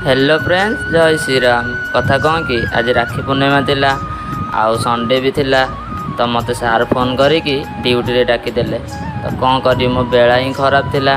Hello friends, ଜୟ ଶ୍ରୀରାମ। କଥା କ'ଣ କି, ଆଜି ରାକ୍ଷୀ ପୂର୍ଣ୍ଣିମା ଥିଲା ଆଉ ସଣ୍ଡେ ବି ଥିଲା। ତ ମୋତେ ସାର୍ ଫୋନ୍ କରିକି ଡ୍ୟୁଟିରେ ଡାକିଦେଲେ। ତ କ'ଣ କରିବି, ମୋ ବେଳା ହିଁ ଖରାପ ଥିଲା।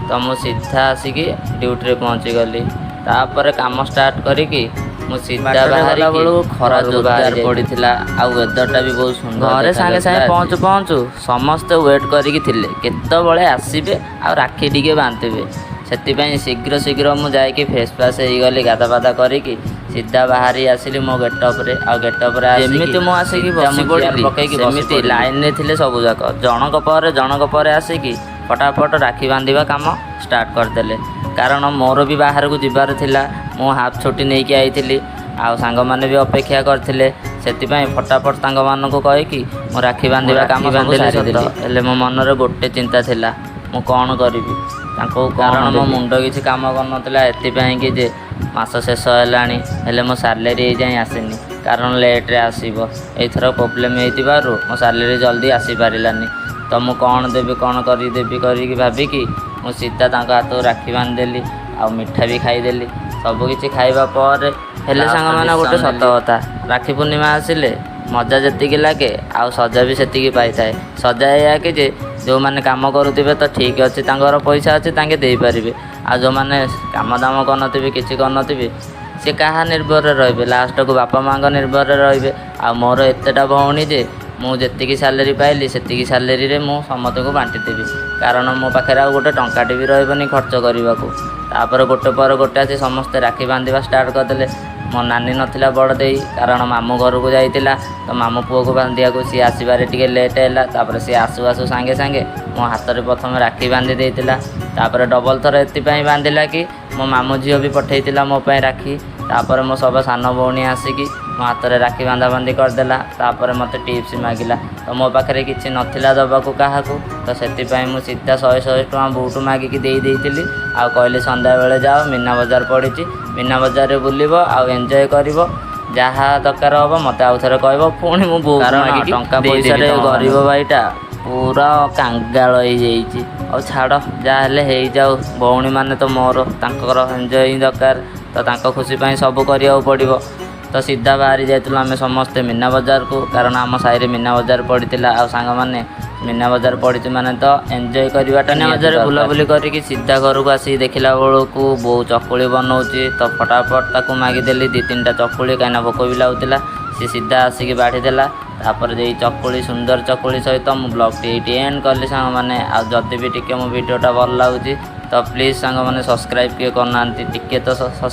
ତ ମୁଁ ସିଧା ଆସିକି ଡ୍ୟୁଟିରେ ପହଞ୍ଚିଗଲି। ତାପରେ କାମ ଷ୍ଟାର୍ଟ କରିକି ମୁଁ ସିଧା ବାଟରେ ବାହାରିକି ଗଲାବେଳକୁ ଖରା ଘରକୁ ଜୋରଦାର ବାହାରି ଯାଇଥିଲି। ପଡ଼ିଥିଲା ଆଉ ୱେଦରଟା ବି ବହୁତ ସୁନ୍ଦର। ଘରେ ସାଙ୍ଗେ ସାଙ୍ଗେ ଦେଖାଯାଉଥିଲା। ପହଞ୍ଚୁ ପହଞ୍ଚୁ ସମସ୍ତେ ୱେଟ୍ କରିକି ଥିଲେ, କେତେବେଳେ ଆସିବେ ଆଉ ରାକ୍ଷୀ ଟିକେ ବାନ୍ଧିବେ। ସେଥିପାଇଁ ଶୀଘ୍ର ଶୀଘ୍ର ମୁଁ ଯାଇକି ଫ୍ରେଶ୍ ଫ୍ରାସ୍ ହେଇଗଲି। ଗାଧା ପାଧା କରିକି ସିଧା ବାହାରି ଆସିଲି ମୋ ଗେଟଅପ୍ରେ। ଆଉ ଗେଟଅପ୍ରେ ଆସିକି ଯେମିତି ମୁଁ ଆସିକି ସିଧା ବସି ମୁଁ ଚେୟାର ପଡ଼ିଲି, ପକେଇକି ବସି ସେମିତି ପଡ଼ିଲି। ଲାଇନରେ ଥିଲେ ସବୁ ଯାକ, ଜଣଙ୍କ ପରେ ଜଣଙ୍କ ପରେ ଆସିକି ଫଟାଫଟ ରାକ୍ଷୀ ବାନ୍ଧିବା କାମ ଷ୍ଟାର୍ଟ କରିଦେଲେ। କାରଣ ମୋର ବି ବାହାରକୁ ଯିବାର ଥିଲା। ମୁଁ ହାଫ୍ ଛୁଟି ନେଇକି ଆଇଥିଲି ଆଉ ସାଙ୍ଗମାନେ ବି ଅପେକ୍ଷା କରିଥିଲେ। ସେଥିପାଇଁ ଫଟାଫଟ ତାଙ୍କମାନଙ୍କୁ କହିକି ମୁଁ ରାକ୍ଷୀ ବାନ୍ଧିବା କାମ ରାକ୍ଷୀ ସବୁ ବାନ୍ଧିଲି ସତ, ସାରିଦେଲି। ହେଲେ ମୋ ମନରେ ଗୋଟେ ଚିନ୍ତା ଥିଲା, ମୁଁ କ'ଣ କରିବି ତାଙ୍କୁ? କାରଣ ମୋ ମୁଣ୍ଡ କିଛି କାମ କରୁନଥିଲା, ଏଥିପାଇଁ କି ଯେ ମାସ ଶେଷ ହେଲାଣି, ହେଲେ ମୋ ସାଲେରୀ ଏଇଯାଏଁ ଆସିନି, କାରଣ ଲେଟ୍ରେ ଆସିବ। ଏଇଥର ପ୍ରୋବ୍ଲେମ୍ ହେଇଥିବାରୁ ମୋ ସାଲେରୀ ଜଲ୍ଦି ଆସିପାରିଲାନି। ତ ମୁଁ କ'ଣ ଦେବି, କ'ଣ କରିଦେବି କରିକି ଭାବିକି ମୁଁ ସିଧା ତାଙ୍କ ହାତକୁ ରାକ୍ଷୀ ବାନ୍ଧିଦେଲି ଆଉ ମିଠା ବି ଖାଇଦେଲି। ସବୁ କିଛି ଖାଇବା ପରେ ହେଲେ ଲାଷ୍ଟ ସାଙ୍ଗମାନେ, ଗୋଟେ decision ସତ ନେଲି। କଥା, ରାକ୍ଷୀ ପୂର୍ଣ୍ଣିମା ଆସିଲେ ମଜା ଯେତିକି ଲାଗେ ଆଉ ସଜା ବି ସେତିକି ପାଇଥାଏ। ସଜା ଏଇଆ କି ଯେ ଯେଉଁମାନେ କାମ କରୁଥିବେ ତ ଠିକ୍ ଅଛି, ତାଙ୍କର ପଇସା ଅଛି, ତାଙ୍କେ ଦେଇପାରିବେ। ଆଉ ଯେଉଁମାନେ କାମ ଦାମ କରିନଥିବେ, କିଛି କରିନଥିବେ, ସେ କାହା ନିର୍ଭରରେ ରହିବେ? ଲାଷ୍ଟକୁ ବାପା ମାଆଙ୍କ ନିର୍ଭରରେ ରହିବେ। ଆଉ ମୋର ଏତେଟା ଭଉଣୀ ଯେ ମୁଁ ଯେତିକି ସାଲେରୀ ପାଇଲି, ସେତିକି ସାଲେରୀରେ ମୁଁ ସମସ୍ତଙ୍କୁ ବାଣ୍ଟିଦେବି, କାରଣ ମୋ ପାଖରେ ଆଉ ଗୋଟେ ଟଙ୍କାଟେ ବି ରହିବନି ଖର୍ଚ୍ଚ କରିବାକୁ। ତାପରେ ଗୋଟେ ପରେ ଗୋଟେ ଆସି ସମସ୍ତେ ରାକ୍ଷୀ ବାନ୍ଧିବା ଷ୍ଟାର୍ଟ କରିଦେଲେ। ମୋ ନାନୀ ନଥିଲା, ବଡ଼ ଦେଇ, କାରଣ ମାମୁଁ ଘରକୁ ଯାଇଥିଲା। ତ ମାମୁଁ ପୁଅକୁ ବାନ୍ଧିବାକୁ ସିଏ ଆସିବାରେ ଟିକେ ଲେଟ୍ ହେଲା। ତାପରେ ସିଏ ଆସୁ ଆସୁ ସାଙ୍ଗେ ସାଙ୍ଗେ ମୋ ହାତରେ ପ୍ରଥମେ ରାକ୍ଷୀ ବାନ୍ଧି ଦେଇଥିଲା। ତାପରେ ଡବଲ ଥର ଏଥିପାଇଁ ବାନ୍ଧିଲା କି ମୋ ମାମୁଁ ଝିଅ ବି ପଠେଇଥିଲା ମୋ ପାଇଁ ରାକ୍ଷୀ। ତାପରେ ମୋ ସବା ସାନ ଭଉଣୀ ଆସିକି ମୋ ହାତରେ ରାକ୍ଷୀ ବାନ୍ଧା ବାନ୍ଧି କରିଦେଲା। ତାପରେ ମୋତେ ଟିପ୍ସ ମାଗିଲା। ତ ମୋ ପାଖରେ କିଛି ନଥିଲା ଦେବାକୁ କାହାକୁ। ତ ସେଥିପାଇଁ ମୁଁ ସିଧା 100 100 ଟଙ୍କା ବୋଉଠୁ ମାଗିକି ଦେଇ ଦେଇଥିଲି ଆଉ କହିଲି, ସନ୍ଧ୍ୟାବେଳେ ଯାଅ, ମୀନା ବଜାର ପଡ଼ିଛି, ମୀନା ବଜାରରେ ବୁଲିବ ଆଉ ଏନ୍ଜୟ କରିବ। ଯାହା ଦରକାର ହେବ, ମୋତେ ଆଉ ଥରେ କହିବ, ପୁଣି ମୁଁ ବୋଉକୁ କାରଣ ମାଗିକି ଟଙ୍କା ଦେଇଦେବି। ପଇସାରେ ଗରିବ ଭାଇଟା ପୁରା କାଙ୍ଗାଳ ହେଇଯାଇଛି। ଆଉ ଛାଡ଼, ଯାହା ହେଲେ ହେଇଯାଉ। ଭଉଣୀମାନେ ତ ମୋର, ତାଙ୍କର ଏନ୍ଜୟ ହିଁ ଦରକାର। ତ ତାଙ୍କ ଖୁସି ପାଇଁ ସବୁ କରିବାକୁ ପଡ଼ିବ। ତ ସିଧା ବାହାରି ଯାଇଥିଲୁ ଆମେ ସମସ୍ତେ ମୀନା ବଜାରକୁ, କାରଣ ଆମ ସାହିରେ ମୀନା ବଜାର ପଡ଼ିଥିଲା। ଆଉ ସାଙ୍ଗମାନେ, ମୀନା ବଜାର ପଡ଼ିଛି ମାନେ ତ ଏନ୍ଜୟ କରିବାଟା ମୀନା ନିହାତି ବଜାରରେ ଦରକାର। ବୁଲାବୁଲି ବୁଲାବୁଲି କରିକି ସିଧା ଘରକୁ ଆସିକି ଦେଖିଲା ବେଳକୁ ବୋଉ ଚକୁଳି ବନଉଛି। ତ ଫଟାଫଟ ତାକୁ ମାଗିଦେଲି ଦୁଇ ତିନିଟା ଚକୁଳି, କାହିଁକିନା ଭୋକ ବି ଲାଗୁଥିଲା। ସେ ସିଧା ଆସିକି ବାଢ଼ିଦେଲା। ତାପରେ ଏଇ ଚକୁଳି, ସୁନ୍ଦର ଚକୁଳି ସହିତ ମୁଁ ବ୍ଲଗ୍ଟି ଏଇଠି ଏଣ୍ଡ କଲି ସାଙ୍ଗମାନେ। ଆଉ ଯଦି ବି ଟିକେ ମୋ ଭିଡ଼ିଓଟା ଭଲ ଲାଗୁଛି, ତ ପ୍ଲିଜ୍ ସାଙ୍ଗମାନେ, ସବସ୍କ୍ରାଇବ୍ କିଏ କରୁନାହାନ୍ତି, ଟିକେ ତ ସବସ୍କ୍ରାଇବ୍